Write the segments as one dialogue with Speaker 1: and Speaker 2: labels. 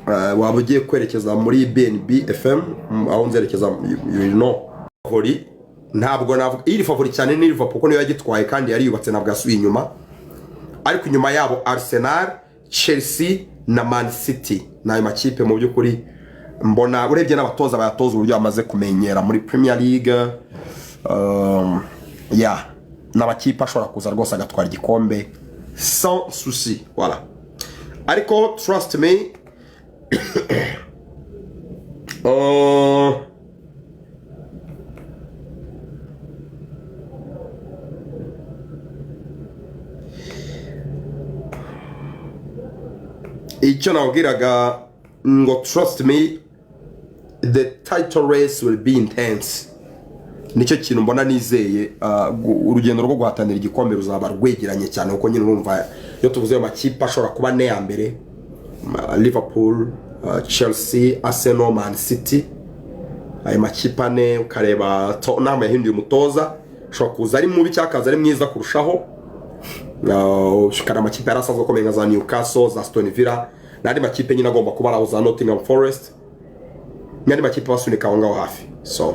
Speaker 1: Waba ugiye kwerekeza muri BNB FM, aho nzerekeza, you know. Favori ntabwo navuga iri favori cyane ni Liverpool, kuko niyo yagitwaye kandi yariyubatse, ntabwo yasubiye inyuma. Ariko inyuma yabo Arsenal, Chelsea na Man City ni ayo makipe mu by'ukuri mbona, urebye n'abatoza bayatoza uburyo bamaze kumenyera muri Premier League, yeah, ni amakipe ashobora kuza rwose agatwara igikombe sans souci, voilà. Ariko trust me, icyo nabwiraga ngo trust me, the title race will be intense. Nicyo kintu mbona nizeye. Urugendo rwo guhatanira igikombe ruzaba rwegeranye cyane, kuko nyine urumva iyo tuvuze ayo makipe ashobora kuba ane ya mbere, Liverpool, Chelsea, Arsenal, Man City, ayo makipe ane, ukareba Tottenham yahinduye umutoza, ashobora kuza ari mubi cyangwa akaza ari mwiza kurushaho. Ukareba amakipe yari asanzwe akomeye nka za Newcastle, za Aston Villa n'andi makipe nyine agomba kuba ari aho, za Nottingham Forest n'andi makipe basunika aho ngaho hafi. So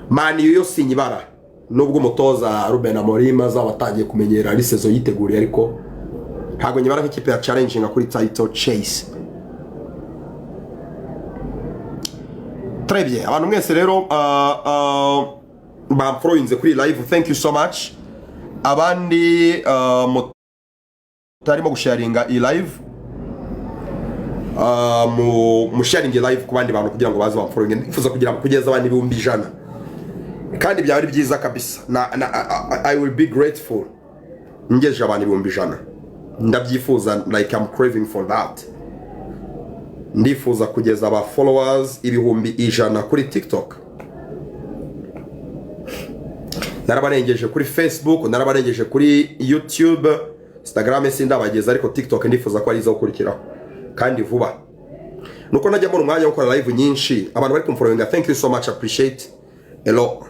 Speaker 1: Man U yo sinyibara, nubwo umutoza Ruben Amorim azaba atangiye kumenyera, ari saison yiteguriye, ariko ntabwo nyibara nk'ikipe ya challenging kuri title chase. Très bien, abantu mwese rero bamfollowinze kuri live, thank you so much. Abandi mutarimo gusharinga iyi live, mu musharinge live ku bandi bantu kugira ngo baze bamfollowinge. Ndifuza kugira kugeza abantu 100,000, kandi byaba ari byiza kabisa na I will be grateful ngejeje abantu 100,000. Ndabyifuza, like I'm craving for that. Ndifuza kugeza aba followers 100,000 kuri TikTok. Narabarengeje kuri Facebook, narabarengeje kuri YouTube, Instagram sindabageza, ariko TikTok ndifuza ko ari izo gukurikiraho kandi vuba. Nuko najya mbona umwanya wo gukora live nyinshi. Abantu bari kumfollowinga, thank you so much, appreciate a lot.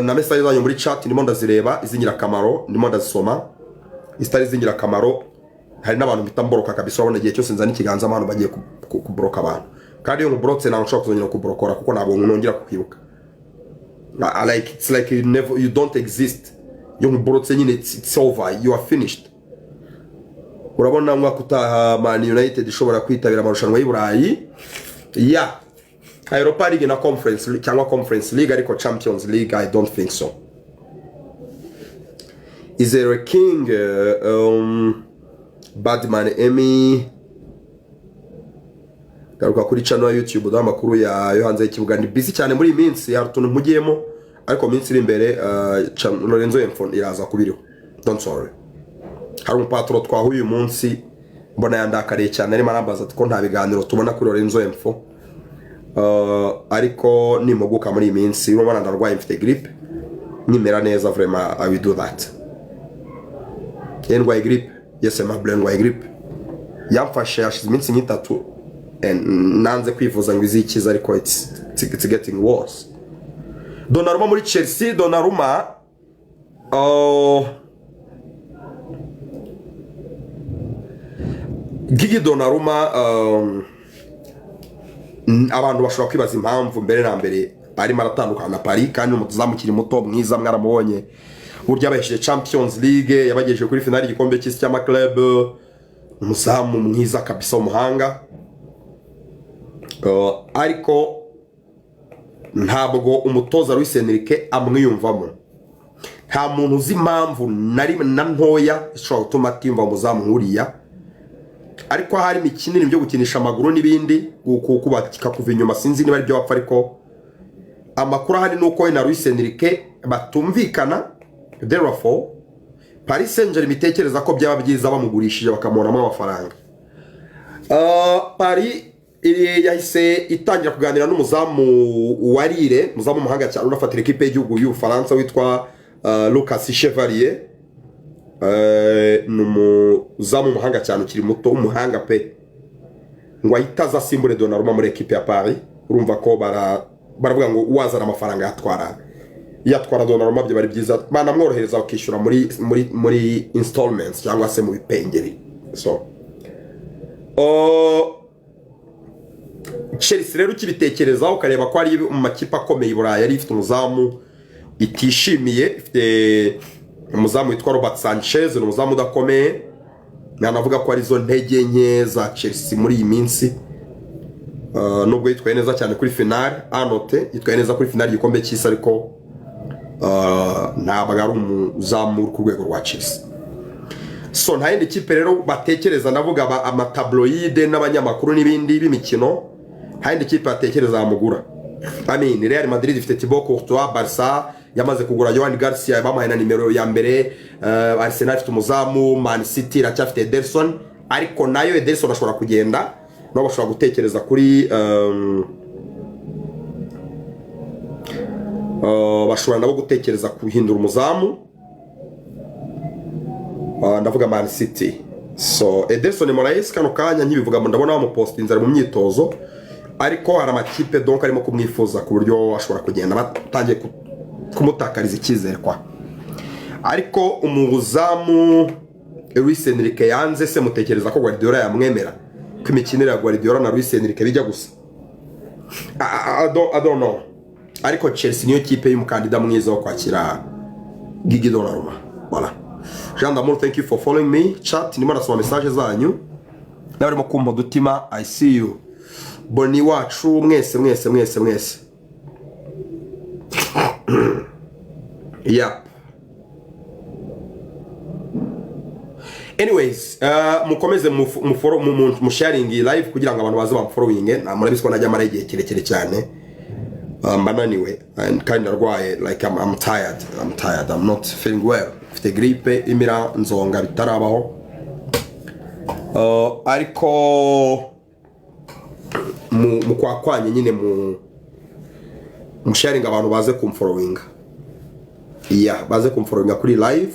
Speaker 1: Na message zanyu muri chat ndimo ndazireba, iz'ingirakamaro ndimo ndazisoma, izitari iz'ingirakamaro hari n'abantu mpita mboroka kabisa. Urabona igihe cyose nzana ikiganza abantu bagiye kuboroka abantu, kandi iyo nkuborotse ntabwo nshobora kuzongera kuborokora, kuko ntabwo nongera kukwibuka. Like it's like you never, you don't exist. Iyo nkuborotse nyine it's over, you are finished. Urabona umwaka utaha Man United ishobora kwitabira amarushanwa y'i Burayi ya Europa League na Conference cyangwa Conference League, ariko Champions League I don't think so. Izere King, Badman Emmy, garuka kuri channel ya YouTube uduha amakuru ya yo hanze y'ikibuga. Ni busy cyane muri iyi minsi, hari utuntu mpugiyemo, ariko mu minsi iri imbere Lorenzo Info iraza kubiriho, don't worry. Hari umupaturo twahuye uyu munsi mbona yandakariye cyane, arimo arambaza ati ko nta biganiro tubona kuri Lorenzo Info. Ariko nimpuguka muri iyi minsi, urabona ndarwaye, mfite grippe, nimera neza vraiment I will do that. Ye ndwaye grippe, yes aimable, ndwaye grippe, yamfashe hashize iminsi nk'itatu and nanze kwivuza ngo izikize, ariko it's getting worse. Donnarumma muri Chelsea, Donnarumma, Gigi Donnarumma, abantu bashobora kwibaza impamvu mbere na mbere arimo aratandukana na Paris, kandi umuzamu ukiri muto mwiza, mwaramubonye burya yabahesheje Champions League, yabagejeje kuri finale y'igikombe cy'isi cy'amaklub, umuzamu mwiza kabisa w'umuhanga. Ariko ntabwo umutoza Luis Enrique amwiyumvamo. Nta muntu uzi impamvu na rimwe na ntoya ishobora gutuma atiyumva umuzamu nk'uriya, ariko ahari imikinire byo gukinisha amaguru n'ibindi kubaka kuva inyuma, sinzi niba aribyo bapfa. Ariko amakuru ahari ni uko we na Luis Enrique batumvikana, therefore Paris Saint-Germain itekereza ko byaba byiza bamugurishije bakamubonamo amafaranga. Paris yahise itangira kuganira n'umuzamu wa Lille, umuzamu w'umuhanga cyane unafatira ikipe y'igihugu y'Ubufaransa witwa Lucas Chevalier. Ni umuzamu w'umuhanga cyane ukiri muto w'umuhanga pe, ngo ahite aza asimbure Donnarumma muri ekipe ya Paris. Urumva ko baravuga ngo uwazana amafaranga yatwara Donnarumma byo bari byiza, banamworohereza bakishyura muri installments cyangwa se mu bipengeri. So Chelsea rero ukibitekerezaho, ukareba ko ari mu makipe akomeye i Burayi yari ifite umuzamu itishimiye, ifite umuzamu witwa Robert Sanchez, ni umuzamu udakomeye. Nanavuga ko arizo ntege nke za Chelsea muri iyi minsi. Nubwo yitwaye neza cyane kuri finale anote, yitwaye neza kuri finale igikombe cy'isi, ariko ntabwo ari umuzamu uri ku rwego rwa Chelsea. So nta yindi kipe rero batekereza, ndavuga ama tabloid n'abanyamakuru n'ibindi b'imikino, nta yindi kipe batekereza yamugura. I mean, Real Madrid ifite Thibaut Courtois, Barca yamaze kugura Joan Garcia, bamuhaye na nimero ya mbere. Arsenal ifite umuzamu, Man City iracyafite Ederson, ariko nayo Ederson ashobora kugenda, nabo bashobora gutekereza kuri bashobora nabo gutekereza guhindura umuzamu. Ndavuga Man City. So Ederson Moraes, kano kanya nkibivuga ndabona bamupostinze ari mu myitozo, ariko hari amakipe donc arimo kumwifuza ku buryo ashobora kugenda, batangiye kumutakariza icyizere kwa. Ariko umuzamu Luis Enrique yanze se, mutekereza ko Guardiola yamwemera, ko imikinire ya Guardiola na Luis Enrique bijya gusa? I don't know, ariko Chelsea niyo kipe y'umukandida mwiza wo kwakira Gigi Donnarumma. Voilà. Jean Damour, thank you for following me. Chat, ndimo ndasoma message zanyu n'abarimo kumpa udutima. I see you. Boni wacu, mwese mwese mwese mwese. Yep. Anyways, mukomeze musharingi live kugira ngo abantu baze bamfollowinge. Na murabizi ko najya mara igihe kirekire cyane. Mba naniwe and kandi ndarwaye, like I'm tired. I'm tired. I'm not feeling well. Mfite grippe imira nzonga bitarabaho. Ariko mu kwakwanye nyine mu musharinga abantu baze kumfollowinga. Yeah, baze kumfollowinga kuri live,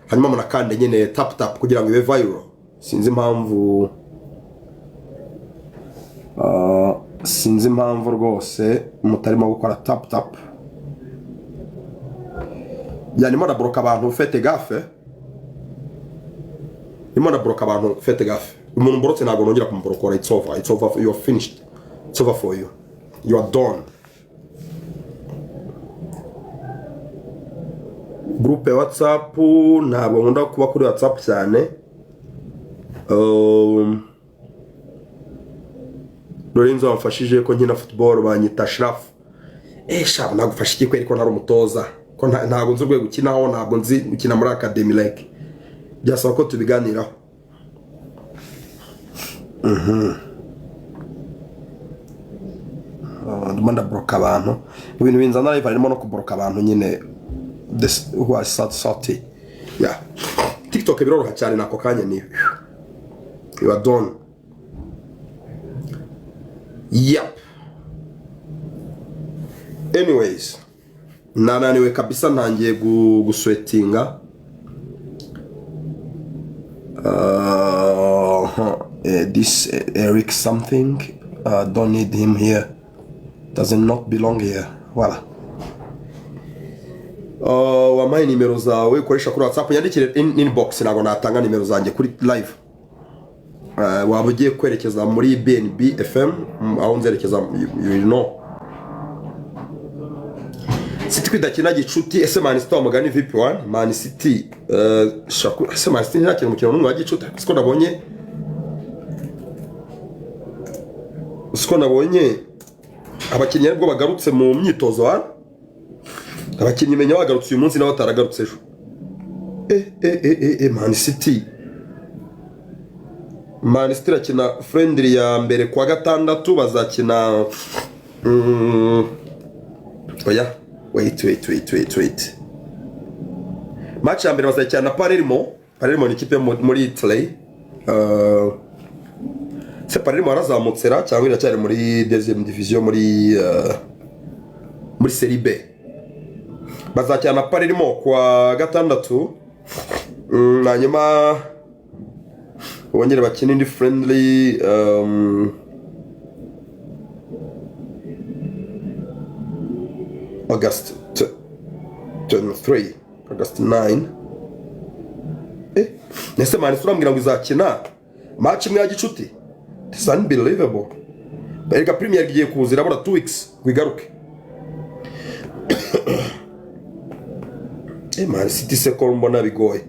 Speaker 1: hanyuma munakande nyine tap tap kugira ngo ibe viral. Sinzi impamvu rwose mutarimo gukora tap tap. Ya, ndimo ndabloka abantu, faites gaffe. Ndimo ndabloka abantu, faites gaffe. Umuntu mborotse ntabwo nongera kumuborokora. It's over, it's over, you are finished, it's over for you, you are done. Groupe ya WhatsApp, ntabwo nkunda kuba kuri WhatsApp cyane. Lorenzo wamfashije ko nkina football, banyita Shraf. Sha, nagufasha iki kweri ko ntari umutoza, ko ntabwo nzi urwego ukinaho, ntabwo nzi gukina muri academy, like byasaba ko tubiganiraho. Ndimo ndabloka abantu mu bintu binzana live, harimo no kubloka abantu nyine, this who are salty. Yeah, TikTok biroroha cyane nako kanya ni you are done. Yep. Anyways, nananiwe kabisa, ntangiye guswetinga. This Eric something, don't need him here, does not belong here. Voilà. Wampaye nimero zawe ukoresha kuri WhatsApp? Nyandikire inbox, ntabwo natanga nimero zanjye kuri live. Waba ugiye kwerekeza muri BNB FM, aho nzerekeza you know. City kwidakina gicuti, ese Man City wamugani VP1 Man City, shaku, ese Man City ntirakina umukino n'umwe wa gicuti? Siko nabonye abakinnyi aribwo bagarutse mu myitozo hano, abakinnyi menya bagarutse uyu munsi nabo bataragarutse ejo. Man City, Man City irakina friendly ya mbere kuwa gatandatu, bazakina oya, wait wait wait wait wait, match ya mbere bazakina na Palermo. Palermo ni ikipe yo muri Italy. Se Palermo yarazamutse ra cyangwa iracyari muri deuxième division, muri Serie B? Bazakina na Palermo kuwa gatandatu, hanyuma bongere bakine indi friendly August 23, August 9. Nese Man City urambwira ngo izakina Match imwe ya gicuti. It's unbelievable. Erega Premier League igiye kuza, irabura 2 weeks ngo igaruke. Man City se ko mbona bigoye?